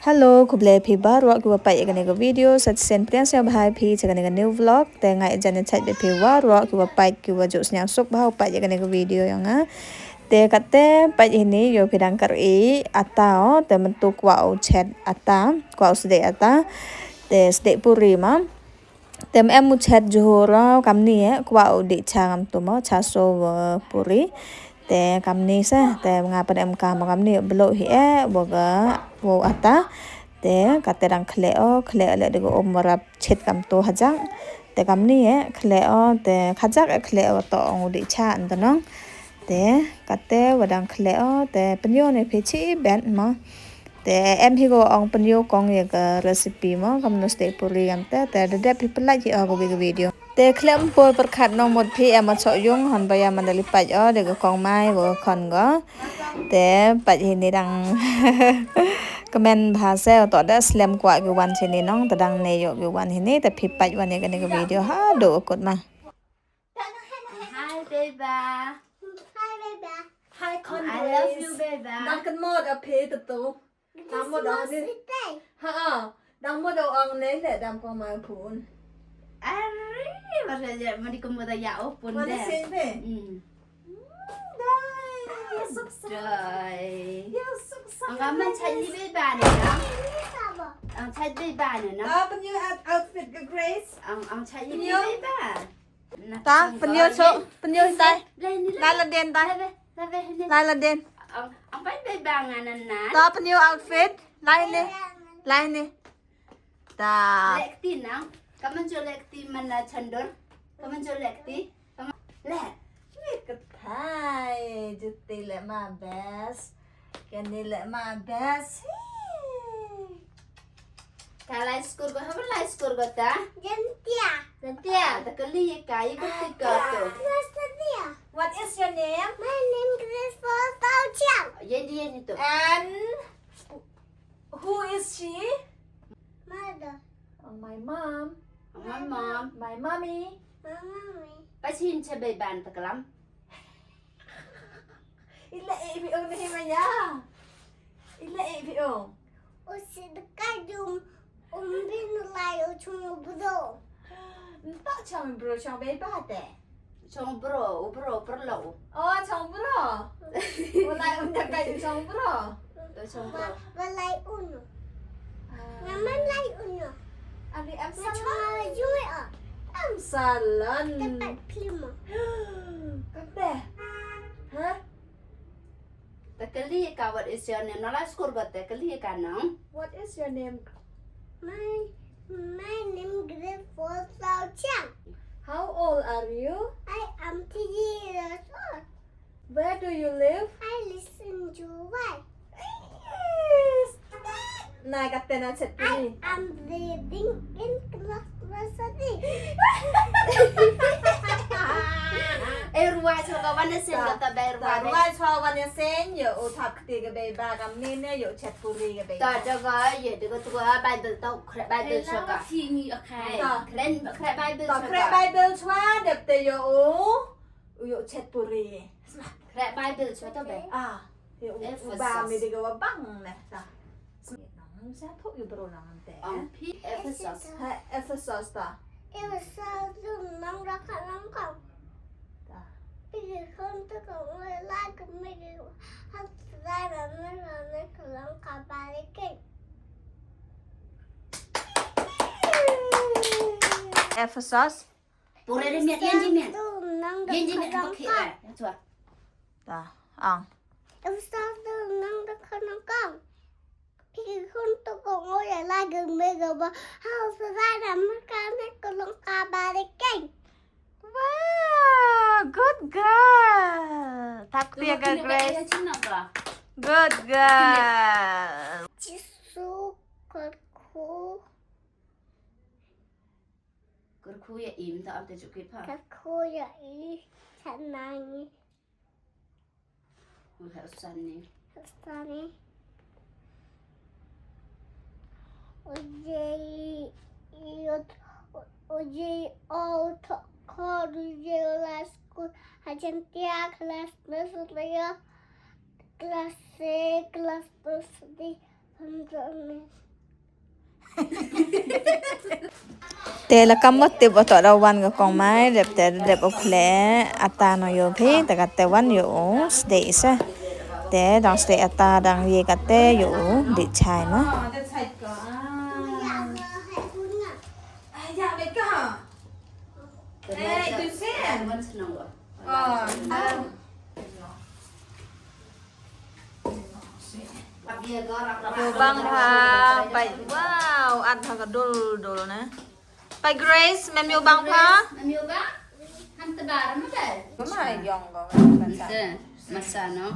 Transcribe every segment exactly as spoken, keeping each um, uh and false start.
Hello, khublei phi baroh kiwa peit ïa kane ka video. Sa shisien pdiang sngewbha ïa phi sha kane ka new vlog. Te nga jan ïa chait bad phi waroh kiwa peit, kiwa ju sngewsuk bha u peit ïa kane ka video ïa nga. Te kate peit hini, ïoh phi dang kari ata o, te mynta kwah u chet ata, kwah u sdei ata. Te sdei puri ma. Te em u chet jhur o kamni, eh, kwah u dih cha ngam tu mo, cha so wa puri. Te kamni se, te nga pyn em ka mo kamni, bloh hi, eh, wa ga, wa ata. Te kate dang khleh o, khleh leh de ko um warap chet kam tu hajak. Te kamni, eh, khleh o, te khajak, eh, khleh o to ong u dih cha antanong. Te kate wa dang khleh o, te pynïoh ne phi chi bet mo. Te em hi ko ong pynïoh kong ïa ka recipe mo, kamno sdei puri kam te, te da dep hi pynlait hi o ko wi ka video. Te khlem poi pyrkhat nong mut phi em a chok yung hon ba ïa man da li pait o, de ko kong mai ko khon ko. Te pait hini dang kmen bha se, to da slem kwah ki wan chini nong, te dang ne ïoh ki wan hini, te phi pait wan ïa kane ka video, ha, do kut ma. Hi, Beba. Hi, Beba. Hi, Conrad. I love you, Beba. Dang kan mo da phi tu tu. Dang mo da ni. Ha, dang mo da ang nei le dang ko mai pun. Are, masa ya mari ko mo da ya o pun de. Mana sing be? Hmm. Dai, ya suksa. Dai. Ya suksa. Ang kaman chai ni Beba ni na. Ang chai Beba ni na. Ah, pynïoh outfit ka Grace. Ang, ang chai ni Beba. Ta, pynïoh cho, pynïoh tai. Lai la den tai. Lai la den. Ang, ang pai bai bang anan na. Ta, pynïoh outfit. Lai ni. Lai ni. Ta. Lekti nang. Kaman cho lekti mana chandor. Kaman cho lekti. Kaman le. Ni katai juti le ma best. Kani le ma best. Hi. Ka lai skur ko, haba lai skur ko ta? Jantia. Jantia, ta kali ye ka, ye ko ti ko to. What is your name? My name is Grace Paul Tao Chiang. Ye di ye ni to. And who is she? Mother. Oh, my mom. My mom. My mommy. My mommy. Pa chin che bai ban ta kalam. Ila e bi ong ni maya. Ila e bi ong. Usi dekat jum umbin lai uchung bro. Nta chang bro chang bai ba te. Chong bro, u bro perlu. Oh, chong bro. Ulai un dekat chong bro. Chong bro. Balai un. Naman lai un. Abi am salan. Am salan. Tepat plima. Kate. Ha? Ta kali ka, what is your name? Nala skur ba ta kali ka nang. What is your name? My, my name is Four Chang. How old are you? I am three years old. Where do you live? I live in Jowai. Yes. Na ka tena chet puni. I am reading in class nursery. E ruwa cho ka wan sen ka ta bai ruwa. Ruwa cho wan sen yo u thap kti ka bai ba ka mine yo chet puri ka bai. Ta jaga ye de ka tu ka Bible ta kre Bible cho ka. Kren kre Bible cho ka. Kre Bible cho dep te yo u yo chet puri. Khreh Bible chwa to be. Ah, ïa u, u ba mi dei ka wa bang ne ta. Nang sa thok ïa u bro nang ante. Ong phi Ephesos. Ha, Ephesos ta. Ephesos tu nang ra kha nang kong. Ta. Phi khon tu kong la ka me ki ha sa ra me ra me ka long ka ba le ke. Ephesos. Pore re miat, yen ji miat. Yen ji miat, okay, eh, chwa. Ta, ang. Em sa tu nang da kha nang kang. Phi khun tu ko ngoi ya la ge me ge ba. Hau sa da da me ka ne ko long ka ba de keng. Wow, good girl. Tak pia ga Grace. Good girl. Jisu kyrkhu. Kyrkhu ïa i, mynta am te juk kit pha. Kyrkhu ïa i, chan nang i. U heh u san ni. U san ni. U jei i, u jei o to kor u jei u la skul. Ha jen tia klas nursery. Klas se, klas nursery. Te la kam wat tip, wat to da wan ka kong mai, dep te dep u khle ata no yo phi, te kate wan yo u sdei sa. Te dang sdei ata dang ye kate yo u dih chai ma. Ïoh bang pha, pait, wow, at pha ka dul dul na. Pait Grace, mem ïoh bang pha? Mem ïoh bang? Ham tebar ma dai. Mama yong ko. Masa, masa no.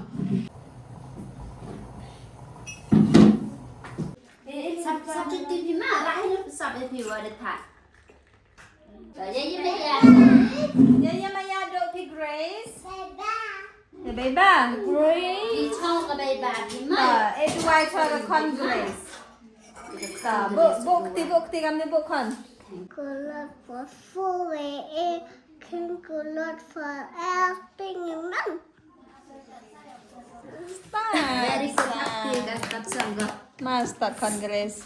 Sap sap ti ti ma, lah ni sap ti wa de ta. Ïa ïa ma ïa. Ïa ïa ma ïa do phi Grace. Ïa beba. Grace. Phi chong ka beba phi ma. Ah, eh, tu wai chong ka khon Grace. Ta, bok bok ti bok ti kam ni bok khon. Thank you Lord for food, eh, thank you Lord for everything, Mom. Very good. Happy ka start song go. Masta khon Grace.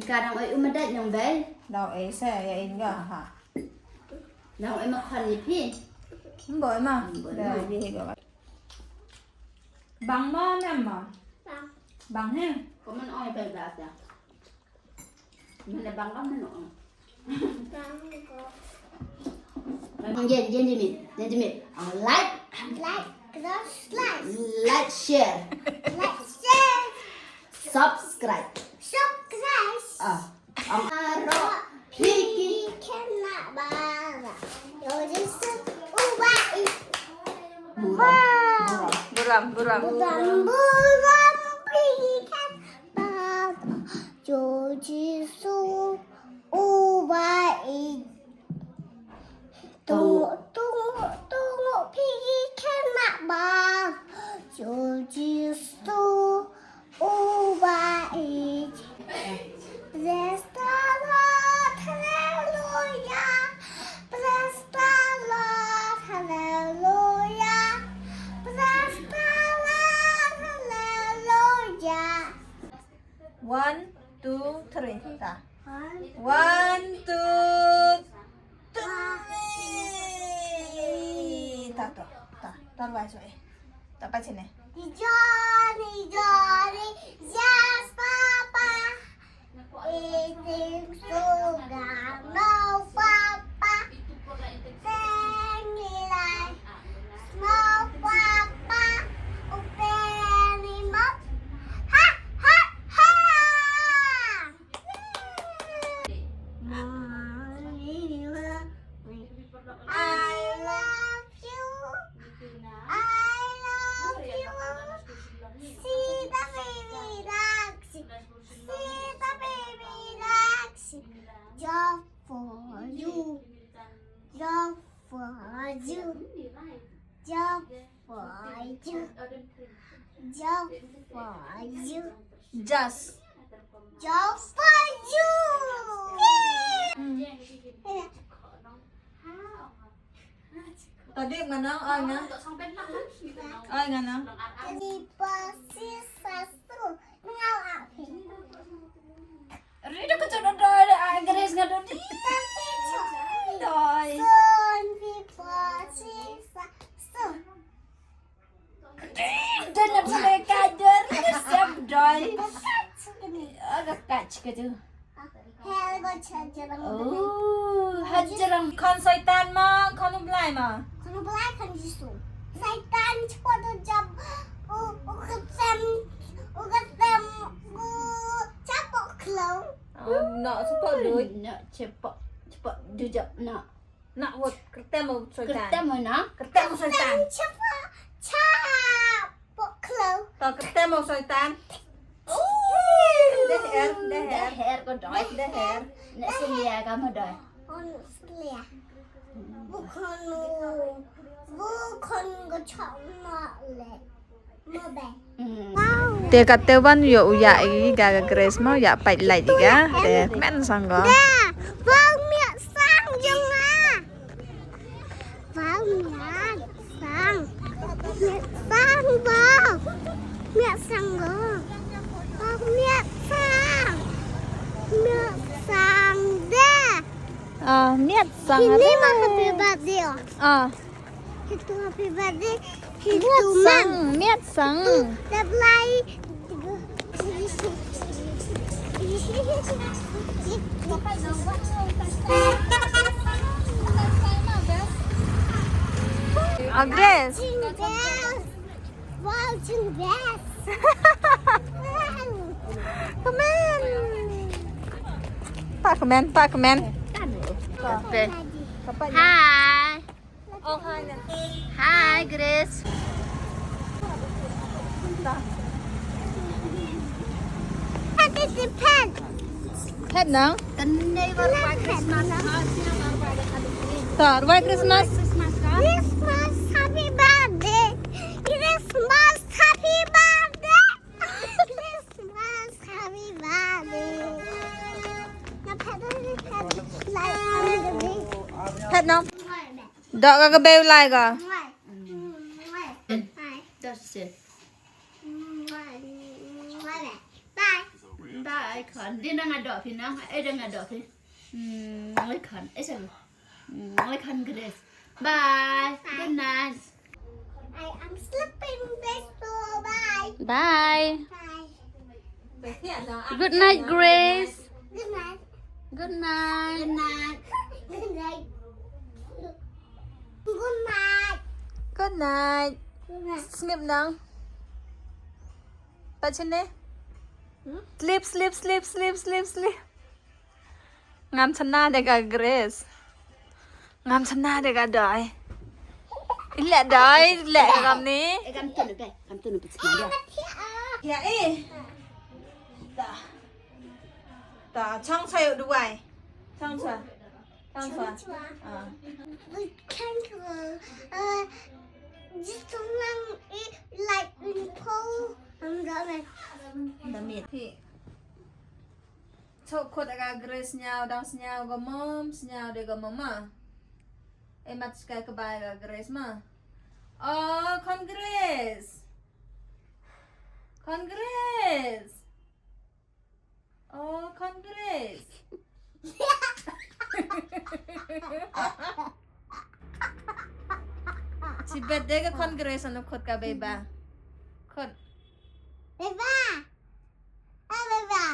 Ka dang oi u madat nyong bai. Dau oi sa ya in ga ha. Dang oi ma khon ni phi. Mbo oi ma. Mbo oi ma. Da ye ga. Bang ma nem ma. Bang. Bang he. Ko man oi bai ba ta. Mana bang bang mana oi. Yen yen yen mi yen mi. Like. Like, don't like. Like, share. Like, share. Subscribe. Subscribe. Ah. Aro. Piki kena bara. Yo Jisu ubai. Buram. Buram. Buram. Buram buram piki kena bara. Yo Jisu ubai. Tungu tungu tungu piki kena bara. Yo Jisu ubai. Bless the Lord, hallelujah. Bless the Lord, hallelujah. Bless the Lord, hallelujah. One, two, three. Ta. One, two, three. Ta to. Ta. Ta wai so eh. Ta pa chine. Johnny, Johnny, yes, Papa. Eating sugar, no, Papa. Singing like smoke, Papa. Open him up. Ha, ha, ha. I love you. I love you. See the baby dancing. See the baby dancing. Jump for you. Jump for you. Jump for you. Jump for you. Just. Jump for you. Tadi mana? Ai nga. Ai nga na. Ni pasi sasu. Ngau api. Ri da ka jot doi da, ah, Grace nga doi. Doi. Son, pi, pa, si, sa, son. Doi na pale ka doi, ri da sem doi. Aga kach ka tu. Hel go cha jarang. Oh, ha jarang. Khon Soitan ma, khon U Blai ma. Khon U Blai, khon Jisu. Soitan chapoh du jop. U, u ktem, u ktem, u chapoh khlaw. Oh, no, chapoh du. No, chapoh, chapoh du jop, no. Na, wat, kyrtem u Soitan. Kyrtem u na? Kyrtem u Soitan. Kyrtem chapoh, chapoh khlaw. To kyrtem u Soitan. Deh her, deh her. Deh her ko doi. Deh her. Nek selia ka ma doi. Oh, nek selia. Bukan, bukan ko chak ma le. Te kate wan ïoh u ïa i ga ka Grace mo ïa pait lait i ga. Te kmen sang ko. Da, bang miak sang jong nga. Bang miak sang. Miak sang bang. Miat sang go. Oh, miat sang. Miat sang de. Ah, miat sang. Ini mah happy birthday. Ah. Itu happy birthday. Miat sang, miat sang. Itu dah mulai. Agres. Wow, best. Come in. Pak, come in, pak, come in. Okay. Hi. Oh, hi, Grace. Happy birthday. Phet nang? Kan nei ba ruwai Christmas. Ta, ruwai Christmas. Christmas, happy birthday. Christmas, happy birthday. Christmas, happy birthday. Phet nang? Dok ka ka beu lai ka. Bye. Bye. Khon. Din dang adok phi nang. Eh, dang adok phi. Hmm, oi khon. Eh, sabi. Hmm, oi khon, Grace. Bye. Good night. I am sleeping, Grace. Bye. Bye. Bye. Good night, Grace. Good night. Good night. Good night. Good night. Good night. Good night. Good night. Sleep nang. Pat shane. Hmm? Sleep, sleep, sleep, sleep, sleep, sleep. Ngam chana de ka Grace. Ngam chana de ka doi. Ile doi, ile ka kam ni. Eh, kam tu ni pe, kam tu ni pe chana de. Ya, eh. Ta. Ta, chang sa yo duwai. Chang sa. Chang sa. Chang sa. Ah. We can't go. Uh, just nang i like in po. I'm done. Damit. Hi. Chok khot ka Grace sniaw dang sniaw ka mom, sniaw de ka mama. E mat skai ka bai ka Grace ma. Oh, khon Grace. Khon Grace. Oh, khon Grace. Chi birthday ka khon Grace ano khot ka beba. Khot. Beba. Ah, beba.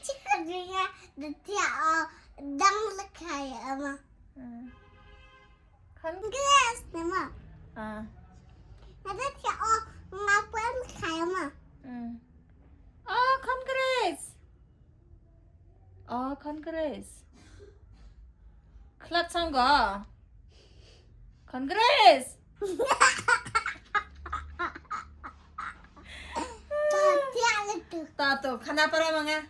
Chika dunya da tia o dang lekai ama. Hmm. Khon Grace ne ma. Ah. Na da tia o nga puen lekai ama. Hmm. Oh, khon Grace. Oh, khon Grace. Khlat sang go. Khon Grace. Ta tia le tu. Ta tu, khana param nga.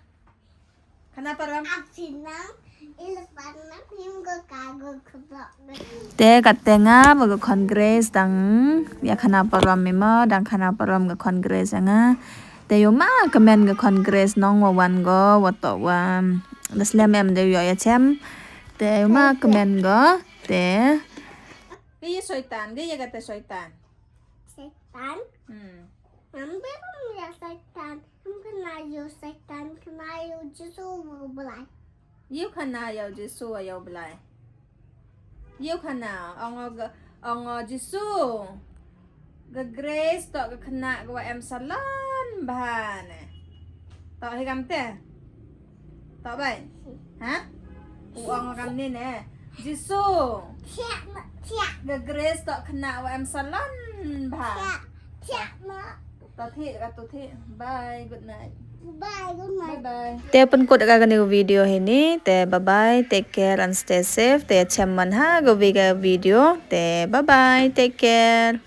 Khana param. Apinang, ilepan nang, him go kago kebok. Te kate nga ba ka khon Grace dang ïa khana parom, mima dang khana parom ka khon Grace ïa nga. Te ïoh ma kmen ka khon Grace nong wa wan go wa to wa da slem em de ïoh ïa chem. Te ïoh ma kmen go te. Ke ïa soitan, ke ïa kate soitan. Soitan. Hmm. Ambe rum ïa soitan. Am kena ïa soitan, kena ïa Jisu wa Blai. Ïoh khana ïa Jisu wa ïa Blai. Ïoh khana, ong o Jisu. Ka Grace to ka khynnah ka wa em salon bha ne. To hi kam te. To bai. Ha? U ong kam ni ne. Jisu. Thiah ma, thiah. Ka Grace to khynnah wa em salon bha. Thiah, thiah ma. To thi ka to thi. Bye, good night. Bye, good night. Bye bye. Te pynkut ka kane ka video hi ni. Te bye bye, take care and stay safe. Te chem man ha ka wi ka video. Te bye bye, take care.